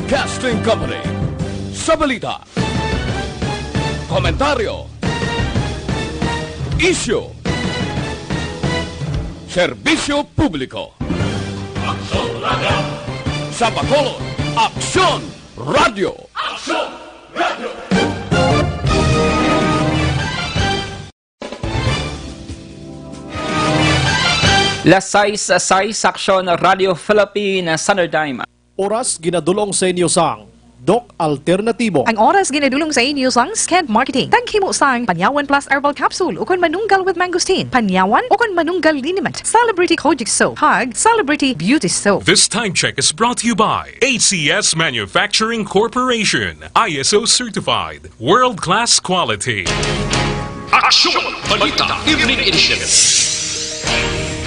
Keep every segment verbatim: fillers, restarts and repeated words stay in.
Broadcasting Company. Sa balita, komentaryo, isyu, serbisyo publiko. Aksyon Radio! Sa Bacolod, Aksyon Radio! Aksyon Radio! Las sais, sais, Aksyon Radio Philippine Standard Time. Oras ginadul-ong sa inyo sang Doc Alternatibo. Ang oras ginadul-ong sa inyo sang Sked Marketing. Taghimo sang Panyawan Plus Herbal Capsule ukon Manunggal with Mangosteen, Panyawan ukon Manunggal Liniment, Celebrity Kojic Soap, kag Celebrity Beauty Soap. This time check is brought to you by A C S Manufacturing Corporation, I S O certified, world-class quality. Aksyon! Balita Evening Edition.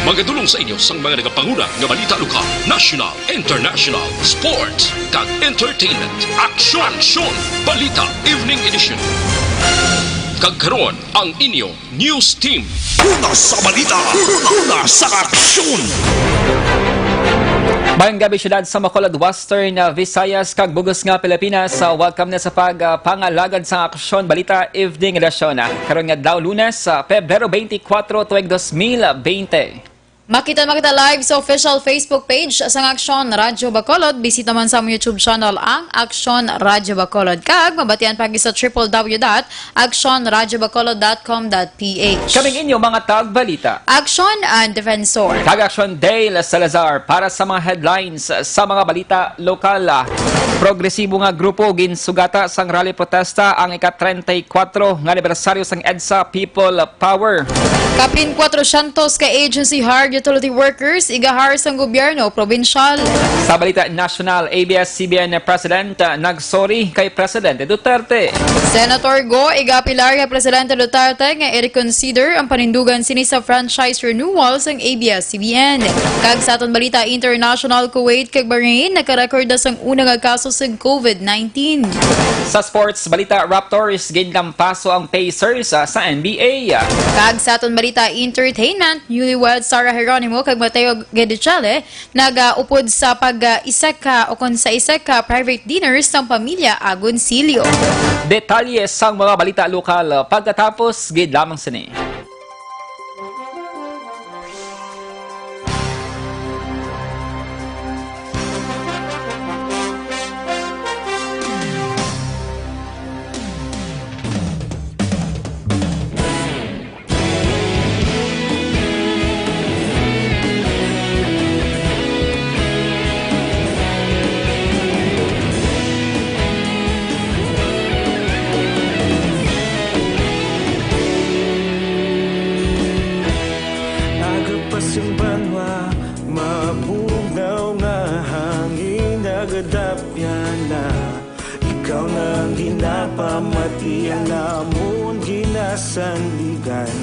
Magadul-ong sa inyo sang mga nagapanguna nga balita lokal, national, international, sports, kag entertainment. Aksyon! Aksyon! Balita Evening Edition. Kag karon, ang inyo news team. Una sa balita, una sa aksyon. Maayong gabi, siyudad sa Bacolod, Western, uh, Visayas, kag bug-os nga Pilipinas. Uh, welcome na sa pag, uh, pangalagad sa Aksyon Balita Evening Edition. Uh, karon nga adlaw, Lunes, uh, Pebrero twenty-four, tuig dos mil bente. Makita, makita live sa official Facebook page sang Aksyon Radyo Bacolod. Bisita man sa among YouTube channel, ang Aksyon Radyo Bacolod. Kag mabatian pa sa triple W dot aksyon radyo bacolod dot com dot P H. Kaming inyo mga tagbalita. Aksyon and Defensor. Kag Aksyon Dale Salazar para sa mga headlines sa mga balita lokal. Progresibo nga grupo ginsugata sang rally protesta ang ika-treinta y cuatro nga anibersaryo sang EDSA People Power. Kapin kwatrocientos ka agency hired utility workers igahar sang gobyerno probinsyal. Sa balita nasyonal, A B S C B N President, ah, nagsorry kay Presidente Duterte. Senator Go igaapelar kay Presidente Duterte nga i-reconsider ang panindugan sini sa franchise renewal sang A B S C B N. Kag sa aton balita international, Kuwait kag Bahrain nakarecord na sang una nga kaso sang COVID nineteen. Sa sports balita, Raptors ginlampaso ang Pacers, ah, sa N B A. Kag sa aton balita entertainment, newlywed Sarah Geronimo kag Mateo Guidicelli nagaupod sa pag-isek ka o kon sa isek ka private dinner sang pamilya Agoncillo. Detalye sang mga balita lokal pagkatapos gid lamang sini. Aga pa sing banwa, mabugnaw nga hangin nagadapyan na. Ikaw na ang ginapamati, ang amon ginasandigan.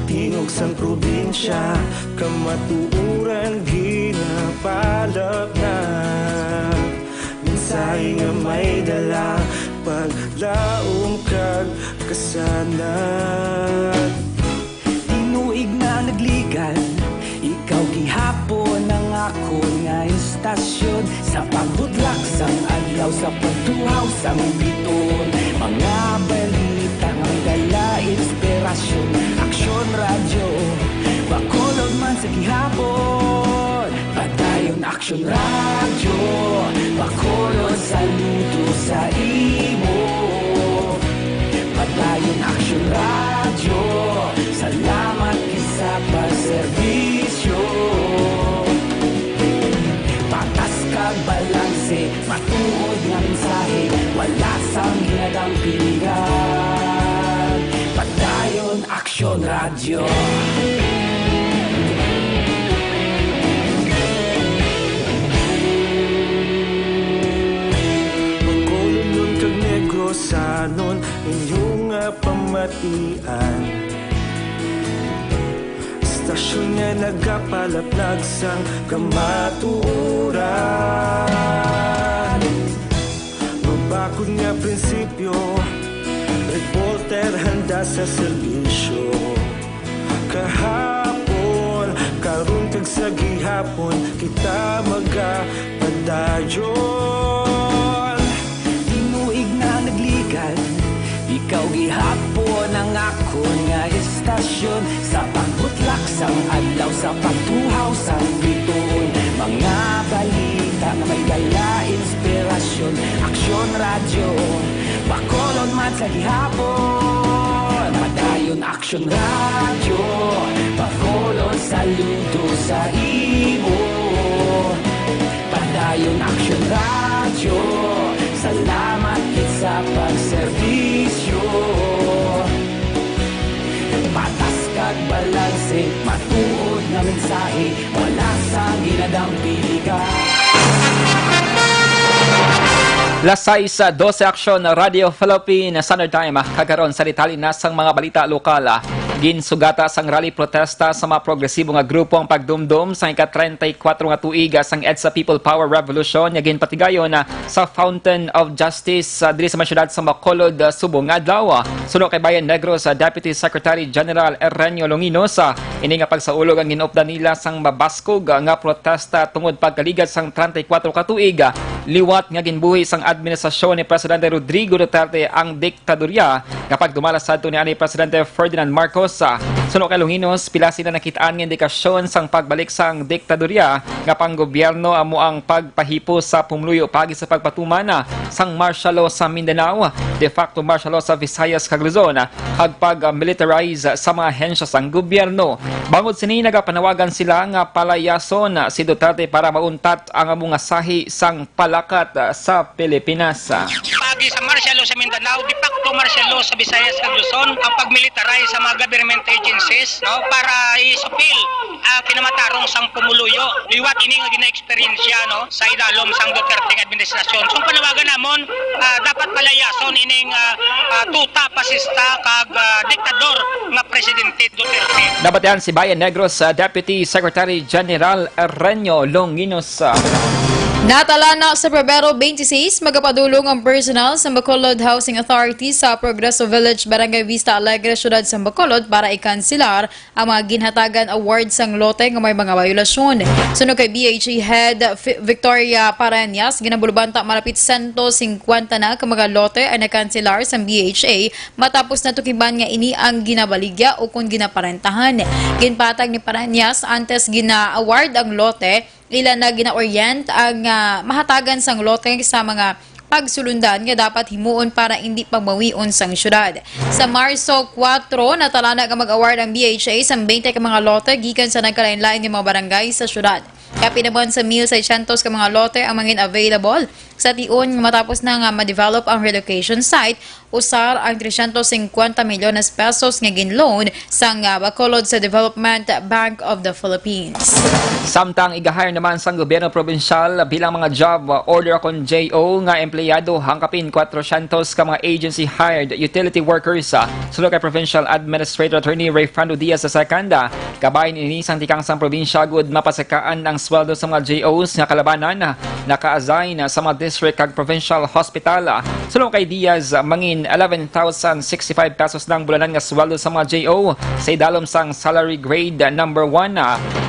Tingog sang probinsya, kamatuoran ginapalap na. Mensahe nga may dala, paglaom kag kasanag. Tinuig na nagligad, ikaw gihapon ang akon nga istasyon. Sa pagbudlak sang adlaw, sa pagtuhaw sang bituon, mga balita nga dala inspirasyon. Aksyon Radyo Bacolod man sa gihapon. Padayon Aksyon Radyo Bacolod, saludo sa imo. Padayon Aksyon Radyo, salamat sa pagserbisyo. Patas kag balanse, matuod nga mensahe, wala sang ginadampingan. Padayon Aksyon Radyo. Bacolodnon kag Negrosanon, inyo nga pamatian. Istasyon nga nagapalaplag sang kamatuoran. Mabakod nga prinsipyo, reporter handa sa serbisyo. Kahapon, karon kag sa gihapon, kita maga-, Dayon, tinuig na nagligad, ikaw gihapon ang akon nga istasyon. Sa pagbutlak sang adlaw, sa pagtuhaw sang bituon, mga balita nga may dala inspirasyon. Aksyon Radyo, Bacolod man sa gihapon. Padayon Aksyon Radyo, Bacolod, saludo sa imo. Padayon Aksyon Radyo, salamat gid sa pagserbisyo. Patas kag balanse, matuod nga mensahe, wala sang ginadampili ka. Las sais, ah, dose, Aksyon Radio Philippines Standard Time, ah, kag karon sa detalye na sang mga balita lokal, ah. Ginsugata sang rally protesta sa mga progresibo nga grupo ang pagdumdom sang ika-treinta y cuatro nga tuig, ah, sang EDSA People Power Revolution nga ginpatigayon, ah, sa Fountain of Justice, ah, diri sa may siyudad sa Bacolod, ah, subong nga adlaw. Suno kay Bayan Negros, ah, Deputy Secretary General Errenio Longinos, ah, ini nga pagsaulog ang ginupdan nila sang mabaskog, ah, nga protesta tungod pagkaligat sang treinta y cuatro ka tuig, ah, liwat nga ginbuhi sang administrasyon ni Presidente Rodrigo Duterte ang diktadorya nga pagdumala sadto niani Presidente Ferdinand Marcos. Ah, suno kay Longinos, pila sila nakit-an nga indikasyon sang pagbalik sang diktadorya nga panggobyerno amo ang pagpahipos sa pumuluyo paagi sa pagpatuman, ah, sang martial law sa Mindanao, de facto martial law sa Visayas kag Luzon, ah, kag pag-militarize sa mga ahensya sang gobyerno. Bangod sini, nagapanawagan sila nga palayason si Duterte para mauntat ang amo nga sahi sang palakat sa Pilipinas. Paagi sa martial law sa Mindanao, de facto martial law sa Visayas kag Luzon, ang pag-militarize sa mga government agencies, no, para isupil ang kinamatarong sang pumuluyo. Liwat ini nga gina-eksperyensya, no, sa idalom sang Duterte nga administrasyon. So, ang panawagan namon, ah, dapat palayason ining, ah, ah, tuta, pasista, kag, ah, diktador nga Presidente Duterte. Nabatian si Bayan Negros, ah, Deputy Secretary General Renyo Longinos. Natalana sa Pebrero twenty-six, magapadulong ang personnel sa Bacolod Housing Authority sa Progreso Village, Barangay Vista Alegre, Siyudad sa Bacolod para ikanselar ang mga ginhatagan award sang lote nga may mga bayolasyon. Suno kay B H A Head Fi-, Victoria Parañas, ginabulbanta malapit sento singkwenta na ka mga lote ang nakanselar sang B H A matapos natukiban nga ini ang ginabaligya o kon ginaparentahan. Ginpatag ni Parañas, antes gina-award ang lote, ila na gina-orient ang, ah, mahatagan sang lote sa mga pagsulundan nga dapat himuon para indi pagmawion sang syudad. Sa Marso kuwatro, natalana nga mag-award ang B H A sang twenty ka mga lote gikan sa nagkalain-lain nga mga barangay sa syudad. Kapin naman sa mil seiscientos ka mga lote ang mangin available sa tion nga matapos na nga ma-develop ang relocation site, usar ang trescientos cincuenta milyones pesos nga gin-loan sang, ah, Bacolod sa Development Bank of the Philippines. Samtang iga-hire naman sang gobyerno probinsyal bilang mga job order kon J O nga empleyado ang kapin kwatrocientos ka mga agency-hired utility workers, ah, suno kay Provincial Administrator Attorney Rayfrando Diaz the second, ah, kabahin ini sang tikang sang probinsya gud mapasakaan ang sweldo sa mga J Os nga kalabanan, ah, naka-assign sa mga district kag provincial hospital. Suno kay Diaz, mangin eleven thousand sixty-five pesos na ang bulanan nga sweldo sa mga J O sa idalom sang salary grade number one.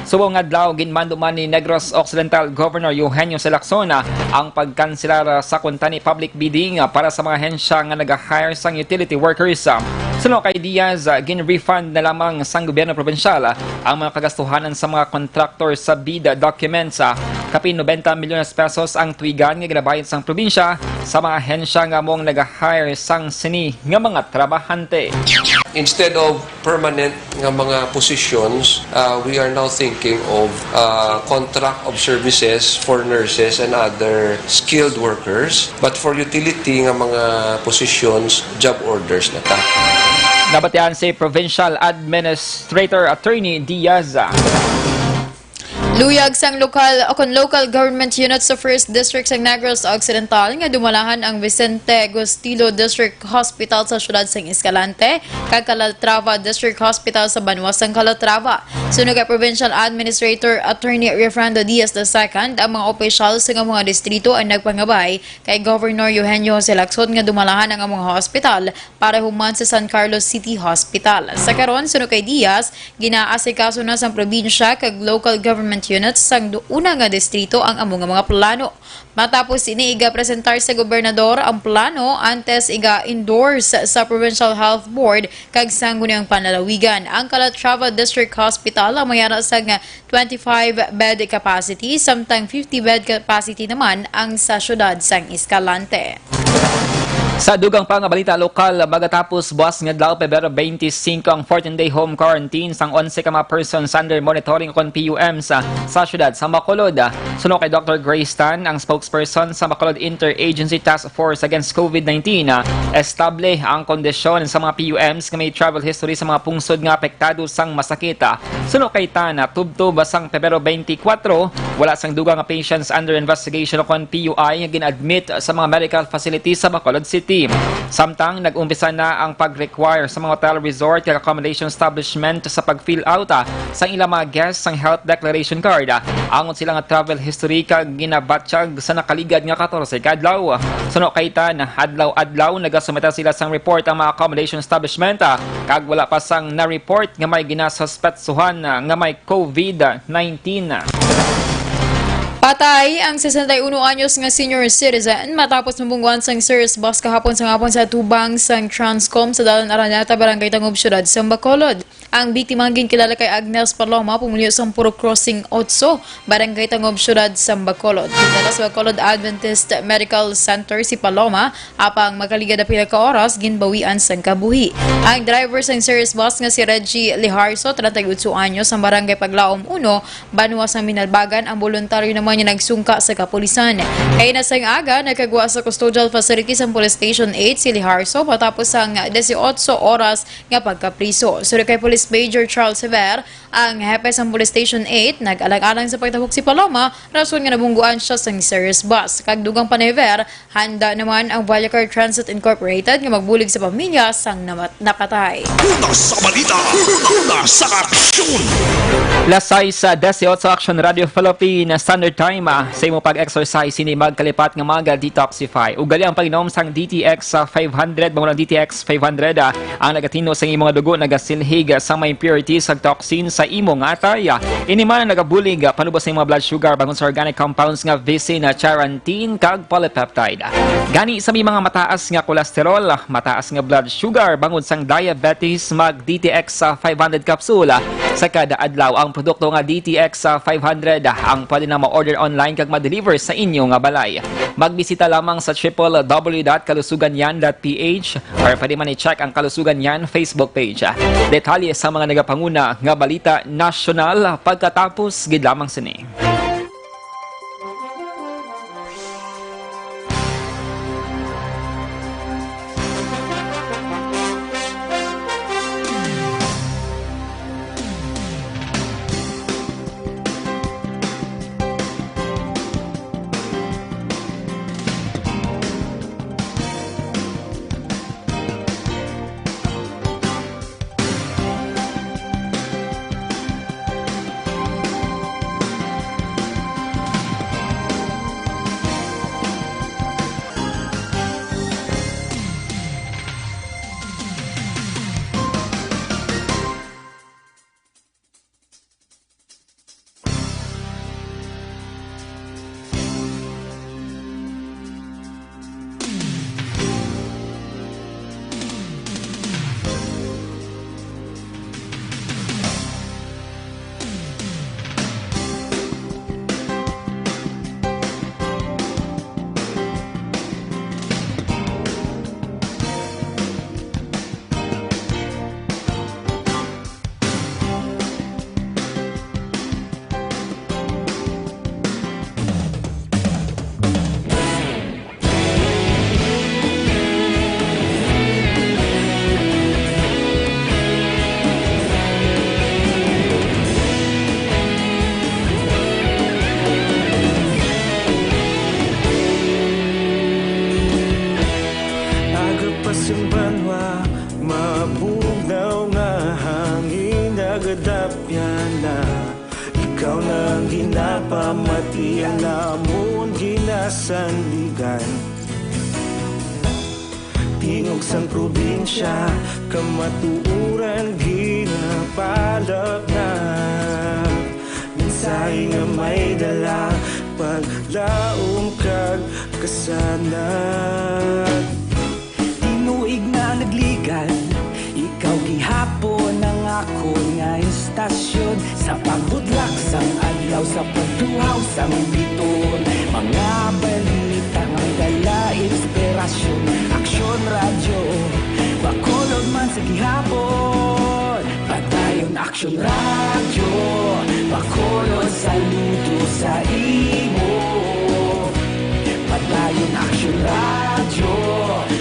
Subong nga adlaw, ginmando man ni Negros Occidental Governor Eugenio C. Lacson ang pagkanselar sa kuntani public bidding para sa mga ahensya nga naga-hire sang utility workers. Suno kay Diaz, gin-refund na lamang sang gobyerno probinsyal ang mga kagastuhanan sa mga kontraktor sa bid documents. Kapin nobenta milyones pesos ang tuigan nga ginabayad sang probinsya sa mga ahensya nga among naga-hire sang sini nga mga trabahante. Instead of permanent nga mga positions, uh, we are now thinking of, uh, contract of services for nurses and other skilled workers. But for utility nga mga positions, job orders na ta. Nabatian si Provincial Administrator Attorney Diaz. Luyag sang lokal o kon local government unit sa First District sa Negros Occidental nga dumalahan ang Vicente Gustilo District Hospital sa siyudad sang Escalante kag Calatrava District Hospital sa banwa sang Calatrava. Suno kay Provincial Administrator Attorney Refrando Diaz the second, ang mga opisyal sa mga distrito ang nagpangabay kay Governor Eugenio Jose Lacson nga dumalahan ang mga hospital para human sa San Carlos City Hospital. Sa karon, suno kay Diaz, ginaasikaso na sang probinsya kag local government units sang du-, una nga distrito ang amo nga mga plano. Matapos ini, iga-presentar sa gobernador ang plano antes iga-endorse sa Provincial Health Board kag sangguniang panlalawigan. Ang Calatrava District Hospital ang may ara sang twenty-five bed capacity, samtang fifty bed capacity naman ang sa siyudad sang Escalante. Sa dugang pa nga balita lokal, magatapos buas nga adlaw, Pebrero twenty-five, ang fourteen-day home quarantine sang onse ka mga persons under monitoring kon P U M sa, sa siyudad sa Bacolod. Suno kay Doctor Grace Tan, ang spokesperson sa Bacolod Interagency Task Force Against COVID nineteen, estable ang kondisyon sa mga P U Ms nga may travel history sa mga pungsod nga apektado sang masakit. Suno kay Tan, tubtob sang Pebrero twenty-four, wala sang dugang nga patients under investigation o kon P U I nga gin-admit sa mga medical facility sa Bacolod City. Samtang nag-umpisa na ang pag-require sa mga hotel, resort, kag accommodation establishment sa pag-fill out, ah, sang ilang mga guests sang health declaration card, ah, angot sila nga travel history kag ginabatyag sa nakaligad nga katorse ka adlaw. Suno kay Tan, adlaw-adlaw nagasumita sila sang report ang mga accommodation establishment, ah, kag wala pa sang na-report nga may ginasuspetsuhan, ah, nga may COVID nineteen. Patay ang sesenta y uno anyos nga senior citizen matapos mabungguan sang serious bus kahapon sang hapon sa atubang sang Transcom sa Dalan Araneta, Barangay Tangob, Siyudad sang Bacolod. Ang biktima ginkilala kay Agnes Paloma, pumuluyo sang Purok Crossing Otso, Barangay Tangob, Siyudad sang Bacolod. Gindala sa Bacolod Adventist Medical Center si Paloma, apang makaligad na pila ka oras, ginbawian sang kabuhi. Ang driver sang serious bus nga si Reggie Liharso, treinta y ocho anyos, sang Barangay Paglaom uno, banwa sang Minalbagan, ang boluntaryo naman nga nagsungka sa kapulisan. Kaina sang aga, nagkagwa sa custodial facility sang Police Station eight si Liharso matapos ang dieciocho oras nga pagkapriso. Suno kay Police Major Charles Javier, ang hepe sang Police Station eight, nag-alang-alang sa pagtabok si Paloma, rason nga nabungguan siya sang serious bus. Kag dugang pa ni Javier, handa naman ang Vallecar Transit Incorporated nga magbulig sa pamilya sang namat-, napatay. Una sa balita, una sa aksyon. Las sais dieciocho, Action Radio Philippine Standard Time, ah, sa imo pag-exercise, sini magkalipat nga mga detoxify. Ugali ang pag-inom sang D T X, ah, five hundred, bangon ang D T X five hundred, ah, ang nagatino sa imo nga dugo nagasilhig sa mga impurities kag toxin sa imo nga atay. Ini man ang nagabulig, ah, panubos sa imo blood sugar bangon sa organic compounds nga visin, ah, charantin kag polypeptide. Gani sa may mga mataas nga cholesterol, mataas nga blood sugar bangon sang diabetes, mag D T X sa five hundred capsule, ah, sa kada adlaw. Ang produkto nga D T X sa five hundred, ah, ang pwede na ma-order online kag ma-deliver sa inyo nga balay. Magbisita lamang sa triple W dot kalusugan yan dot P H or pwede man i-check ang Kalusugan Yan Facebook page. Detalye sa mga nagapanguna nga balita nasyonal pagkatapos gid lamang sini. Aga pa sang banwa, mabugnaw nga hangin nagadapyan na. Ikaw na ang ginapamati, ang amon ginasandigan. Tingog sang probinsya, kamatuoran ginapalapnap. Ning Tay nga may dala, paglaom kag kasanag. Tinuig na nagligan, ikaw gihapon ang akon nga istasyon. Sa pagbudlak sang adlaw, sa pagduhaw sang biton, mga balita nga may dala inspirasyon. Aksyon Radyo, Bacolod man sa gihapon. Padayon Aksyon Radyo, Bacolod saludo sa imo. Padayon Aksyon Radyo,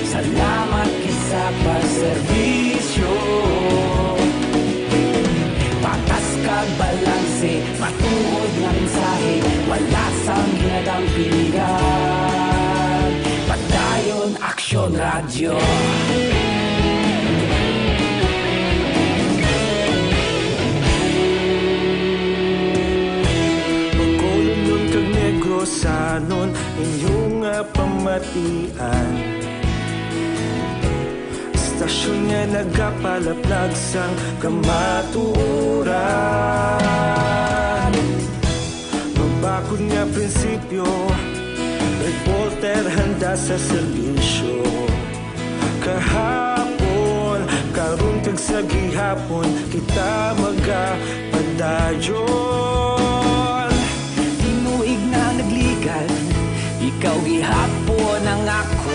salamat kita sa pagserbisyo. Patas kag balanse, matuod nga mensahe, wala sang ginadampingan. Padayon Aksyon Radyo. Bacolodnon kag Negrosanon, inyo nga pamatian. Istasyon nga nagapalaplag sang kamatuoran. Mabakod nga prinsipyo, reporter handa sa serbisyo. Kahapon, karon kag sa gihapon, kita magapadayon. Tinuig na nagligan, ikaw gihapon ang ako.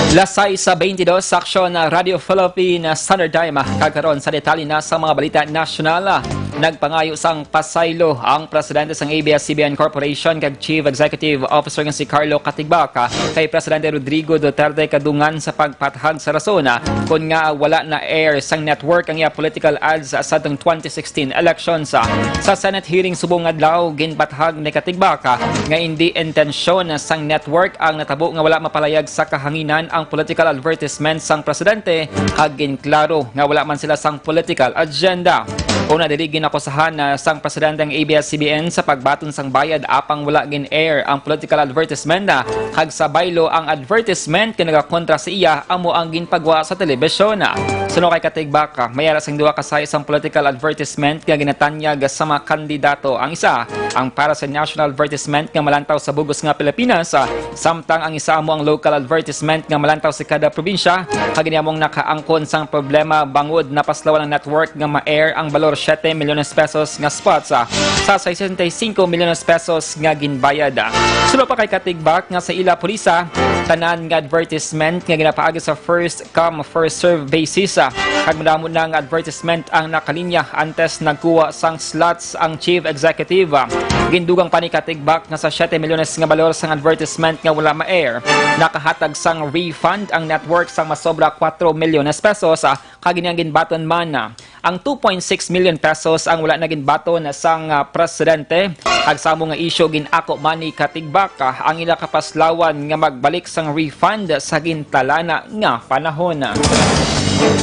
Las sais sa twenty-dos, sa Aksyon na Radio Philippine Standard Time. Kag karon sa detalye na sa mga balita nasyonal, nagpangayo sang pasaylo ang presidente sang A B S C B N Corporation kag Chief Executive Officer nga si Carlo Katigbak kay Presidente Rodrigo Duterte kadungan sa pagpathag sa rason kon nga wala na air sang network ang iya political ads sa atong twenty sixteen elections. Sa Senate hearing subong adlaw, ginpathag ni Katigbak nga indi intensyon sang network ang natabo nga wala mapalayag sa kahanginan ang political advertisement sang presidente, kag ginklaro nga wala man sila sang political agenda. Una, diri ginakusahan na sang presidente ang A B S C B N sa pagbaton sang bayad apang wala gin-air ang political advertisement na, kag sa baylo, ang advertisement nga nagakontra sa iya amo ang ginpagwa sa telebisyon. Suno kay Katigbak, may ara sing duha ka sais ang political advertisement nga ginatanyag sa mga kandidato. Ang isa, ang para sa national advertisement nga malantaw sa bug-os nga Pilipinas, samtang ang isa amo ang local advertisement nga malantaw sa kada probinsya, kag ini among nakaangkon sang problema bangod napaslawan ang network nga ma-air ang balor siete milyones pesos nga spots, ah, sa sesenta y cinco milyones pesos nga ginbayad. Suno pa kay Katigbak nga sa ila pulisa, tanan nga advertisement nga ginapaagi sa first come, first serve basis, ah, kag madamo na nga advertisement ang nakalinya antes nagkuha sang slots ang chief executive. Gindugang pa ni Katigbak nga sa siete milyones nga balor sang advertisement nga wala ma-air, nakahatag sang refund ang network sang masobra kuwatro milyones pesos, ah, kag ini ang ginbaton man, ah, ang two point six million pesos ang wala na ginbaton sang, ah, presidente. Kag sa amo nga isyu, gin-ako man ni Katigbak, ah, ang ila kapaslawan nga magbalik sang refund sa gintalana nga panahon.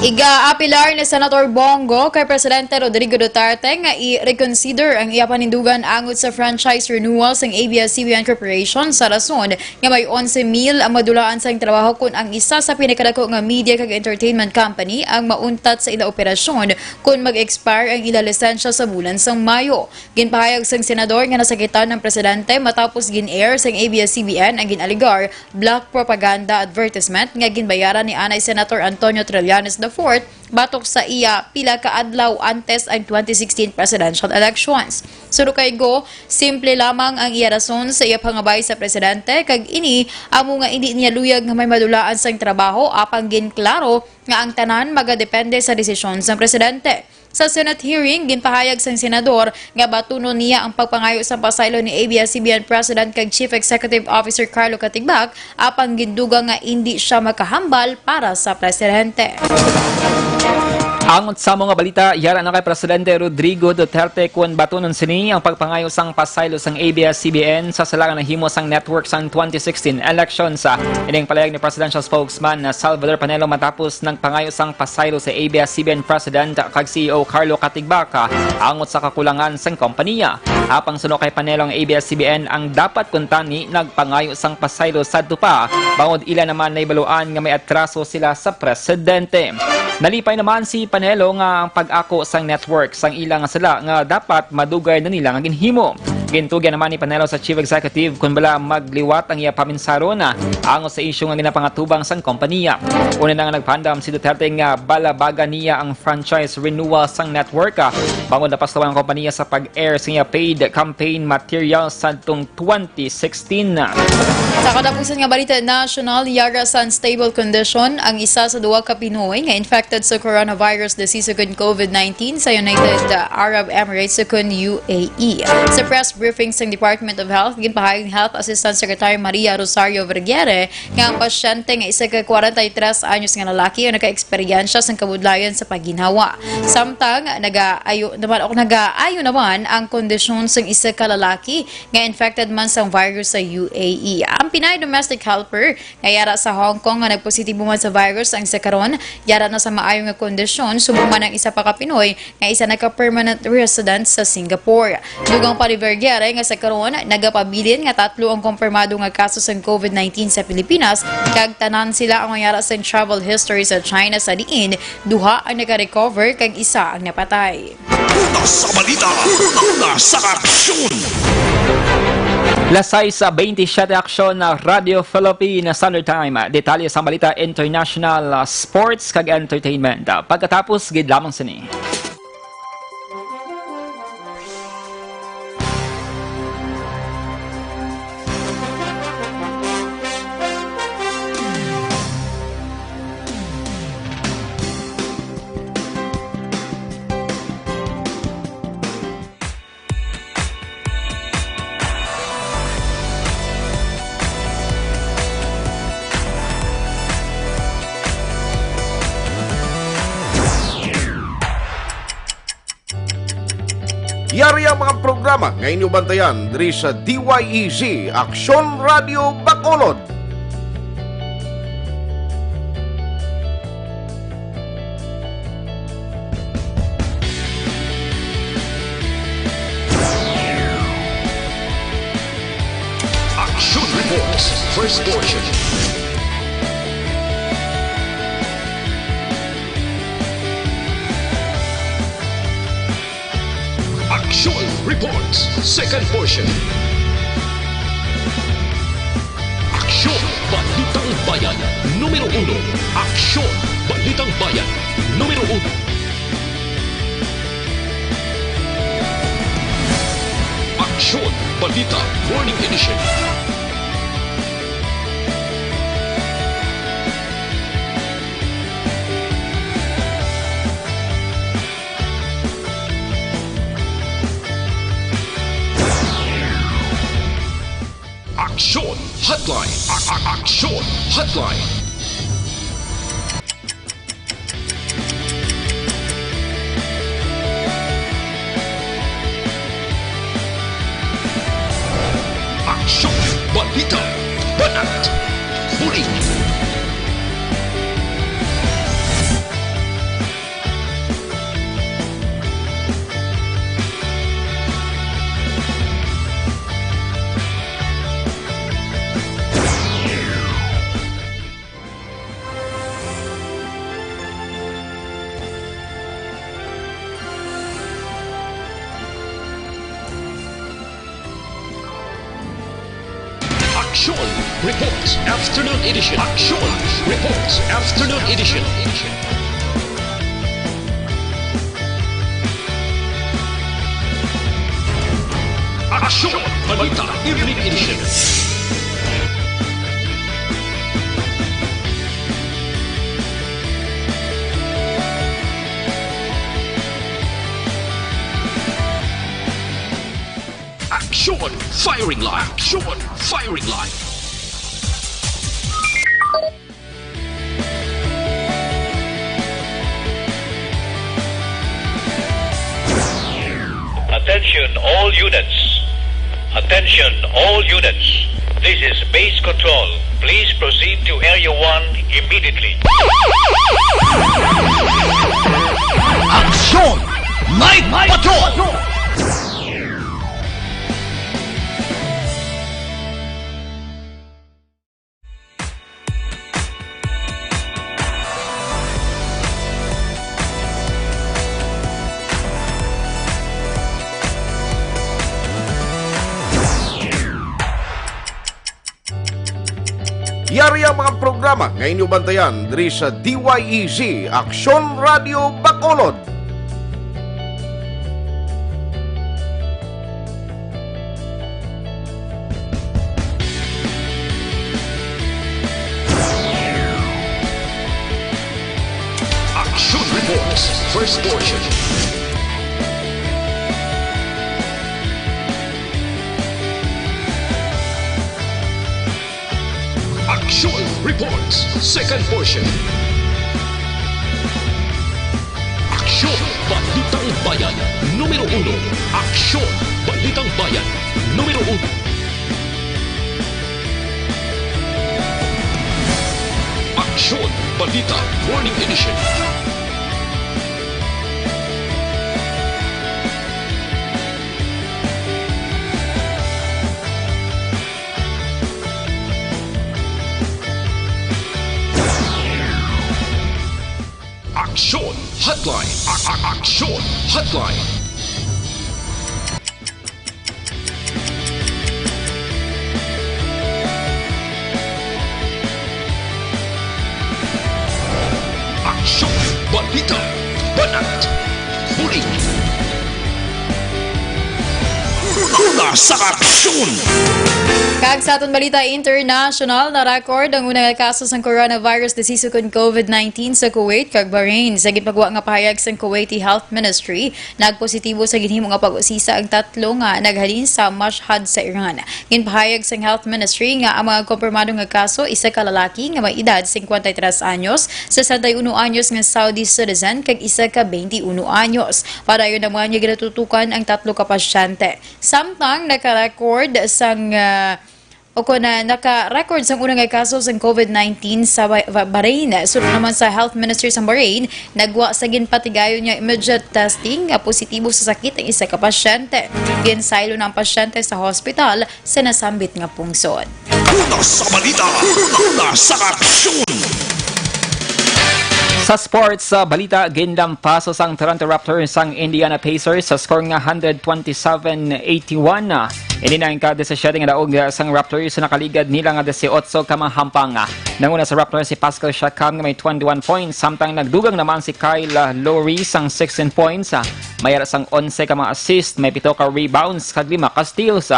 Igaapilar ni Senator Bong Go kay Presidente Rodrigo Duterte nga i-reconsider ang iya panindugan angot sa franchise renewal sang A B S C B N Corporation sa rason nga may onse mil ang madulaan sang trabaho, kun ang isa sa pinakadako nga media kag entertainment company ang mauntat sa ila operasyon kun mag-expire ang ila lisensya sa bulan sang Mayo. Ginpahayag sang senador nga nasakitan ang presidente matapos gin-air sang A B S C B N ang gin-alegar black propaganda advertisement nga ginbayaran ni anay Senator Antonio Trillanes the fourth batok sa iya pila ka adlaw antes ang twenty sixteen presidential elections. Suno kay Go, simple lamang ang iya rason sa iya pangabay sa presidente, kag ini amo nga indi niya luyag nga may madulaan sang trabaho, apang ginklaro nga ang tanan magadepende sa desisyon sang presidente. Sa Senate hearing, ginpahayag sang senador nga batunon niya ang pagpangayo sang pasaylo ni A B S C B N President kag Chief Executive Officer Carlo Katigbak, apang gindugang nga indi sia makahambal para sa presidente. Angot sa mga balita, yara na kay Presidente Rodrigo Duterte kon batunon sini ang pagpangayo sang pasaylo sang A B S C B N sa sala nga nahimo sang network sang twenty sixteen elections. Ining palayag ni Presidential Spokesman na Salvador Panelo matapos nagpangayo sang pasaylo sa A B S C B N President kag C E O Carlo Katigbak angot sa kakulangan sang kompanya. Apang suno kay Panelo, ang A B S C B N ang dapat kuntani nagpangayo sang pasaylo sadto pa, bangod ila naman nahibaluan nga may atraso sila sa presidente. Nalipay naman si Panelo nga ang pag-ako sang network sang ila nga sala nga dapat madugay na nila nga ginhimo. Gintugyan naman ni Panelo sa Chief Executive kon bala magliwat ang iya paminsaron, ah, angot sa isyu nga ginapangatubang sang kompanya. Una na nga nagpaandam si Duterte nga balabagan niya ang franchise renewal sang network, ah, bangod napastuhan ang kompanya sa pag-air sa iya paid campaign material sadtong twenty sixteen. Sa katapusan nga balita nasyonal, yara sa unstable condition ang isa sa duha ka Pinoy nga infected sa coronavirus disease ukon covid nineteen sa United Arab Emirates ukon U A E. Sa press briefing sang Department of Health, ginpahayag ni Health Assistant Secretary Maria Rosario Vergere nga ang pasyente nga isa ka kwarenta y tres anyos nga lalaki ang nakaeksperyensya sang kabudlayan sa pagginhawa. Samtang nagaayo naman, o nagaayo naman ang kondisyon sang isa ka lalaki nga infected man sang virus sa U A E. Ang Pinay domestic helper nga yara sa Hong Kong nga nagpositibo man sa virus ang isa karon, yara na sa maayo nga kondisyon, subong man ang isa pa ka Pinoy nga isa na ka permanent resident sa Singapore. Dugang pa ni Vergere nga sa karon, nagapabilin nga tatlo ang kompirmado nga kaso sang covid nineteen sa Pilipinas, kag tanan sila ang may ara sang travel history sa China, sa diin duha ang naka-recover kag isa ang napatay. Una sa balita, una sa aksyon. Las sais bentisiete, aksyon na Radyo Philippine Standard Time. Detalye sa balita, international, uh, sports kag entertainment. Uh, pagkatapos gid lamang sini. Yari ang mga programa nga inyo bantayan diri sa D Y E Z Aksyon Radio Bacolod. Action Reports, first portion. Action Reports, second portion. Aksyon, Balitang Bayan, numero uno. Aksyon, Balitang Bayan, numero uno. Aksyon, Balita, Morning Edition. Aksyon Hotline. A-, a-, Aksyon Hotline. Aksyon, balita, banat, bulig. Aksyon Reports Afternoon Edition. Aksyon Reports Afternoon Edition. Aksyon Balita Evening Edition. Aksyon Firing Line. Aksyon Firing Line. Attention all units. Attention all units. This is base control. Please proceed to Area one immediately. Aksyon! Night Patrol! Yari ang mga programa nga inyo bantayan diri sa D Y E Z, Aksyon Radio Bacolod. Action Reports, first portion. Action Reports, second portion. Aksyon, Balitang Bayan, numero uno. Aksyon, Balitang Bayan, numero uno. Aksyon, Balita, Morning Edition. Aksyon Hotline. A- a- Aksyon Hotline. Aksyon, balita, banat, bulig. Una sa aksyon. Kag sa aton balita international, na-record ang una nga kaso sang coronavirus disease ukon COVID nineteen sa Kuwait kag Bahrain. Sa ginpagwa nga pahayag sang Kuwaiti Health Ministry, nagpositibo sa ginhimo nga pag-usisa ang tatlo nga naghalin sa Mashhad sa Iran. Ginpahayag sang Health Ministry nga ang mga kumpirmado nga kaso, isa ka lalaki nga may edad singkwenta y tres anyos, sesenta y uno anyos nga Saudi citizen, kag isa ka twenty-uno anyos. Padayon naman nga ginatutukan ang tatlo ka pasyente. Samtang naka-record sang, ah, o kon, ah, naka-record sang una nga kaso sang COVID nineteen sa Ba-, Ba-, Bahrain. Suno naman sa Health Ministry sa Bahrain, nagwa sa ginpatigayon nga immediate testing nga positibo sa sakit ang isa ka pasyente. Ginsaylo na ang pasyente sa hospital sa nasambit nga pungsod. Una sa balita, una sa aksyon. Sa sports, sa balita, ginlampaso sang Toronto Raptors ang Indiana Pacers sa score nga hundred twenty-seven eighty-one. Ini na ang ika-disisiete nga daog sang Raptors sa nakaligad nila nga dieciocho ka mga hampang. Nanguna sa Raptors si Pascal Siakam nga may twenty-one points, samtang nagdugang naman si Kyle Lowry sang sixteen points. May ara sang onse ka mga assist, may pito ka rebounds, kag lima ka steals.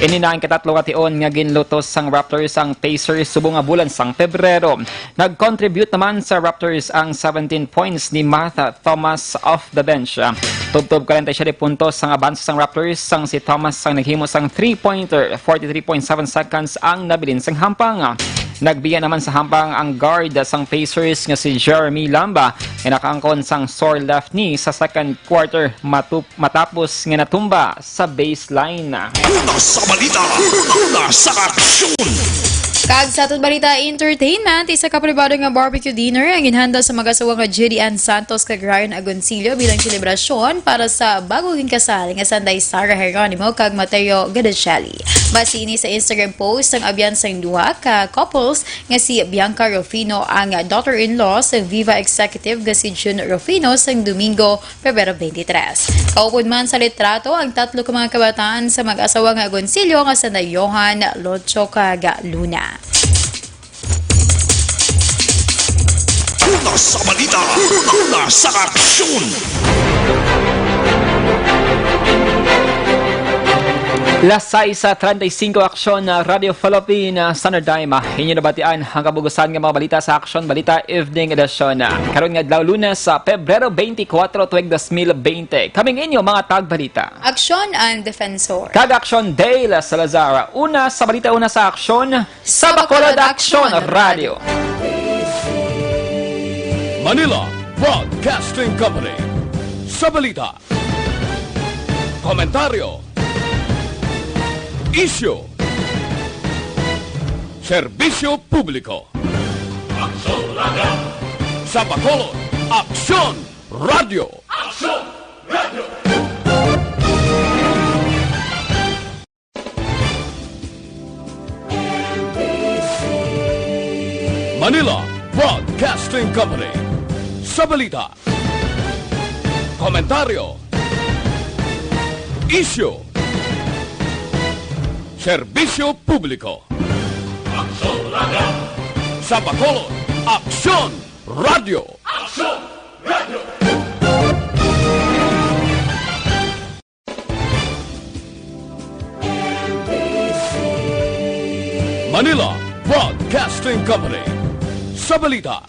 Ini na ang katatlo ka tion nga ginlutos sang Raptors ang Pacers subong nga bulan sang Pebrero. Nag-contribute naman sa Raptors ang seventeen points ni Matha Thomas off the bench. Tubtob kwarenta y siete puntos ang abanse sang Raptors, sang si Thomas ang naghimo sang three-pointer, forty-three point seven seconds ang nabilin sang hampang. Nagbiya naman sa hampang ang guard sang Pacers nga si Jeremy Lamba, nga nakaangkon sang sore left knee sa second quarter matup-, matapos nga natumba sa baseline. Una sa balita, una sa aksyon. Kag sa aton balita entertainment, isa ka pribado nga barbecue dinner ang ginhanda sa mag-asawa nga Judy Ann Santos kag Ryan Agoncillo bilang selebrasyon para sa bago ginkasal nga sanday Sarah Geronimo kag Mateo Gadacheli. Basi ini sa Instagram post sang abyan sang duha ka couples nga si Bianca Rufino, ang daughter-in-law sang Viva executive nga si Jun Rufino, sang Domingo, Pebrero twenty-three. Kaupod man sa litrato ang tatlo ka mga kabataan sa mag-asawa nga Agoncillo nga sina Johan, Locho, kag Luna. Una sa balita, una sa aksyon. Las sais treinta y cinco, Aksyon, ah, Radio Philippine, ah, Standard Time, ah. Inyo nabatian ang kabugusan nga mga balita sa Aksyon Balita Evening Edition, ah. Karon nga adlaw, Lunes, sa Pebrero twenty-four, tuig dos mil bente. Kaming inyo mga tagbalita. Aksyon and Defensor. Kag Aksyon Dale Salazar. Una sa balita, una sa aksyon. Sa Bacolod Aksyon Radio. Manila Broadcasting Company. Sa balita, komentaryo, isyu, serbisyo publiko. Aksyon Radio. Sa Bacolod, Aksyon Radio. Aksyon Radio. Manila Broadcasting Company. Sa balita, komentaryo, isyu, serbisyo publiko. Aksyon Radio. Sa Bacolod, Aksyon Radio. Aksyon Radio. Manila Broadcasting Company. Sa balita,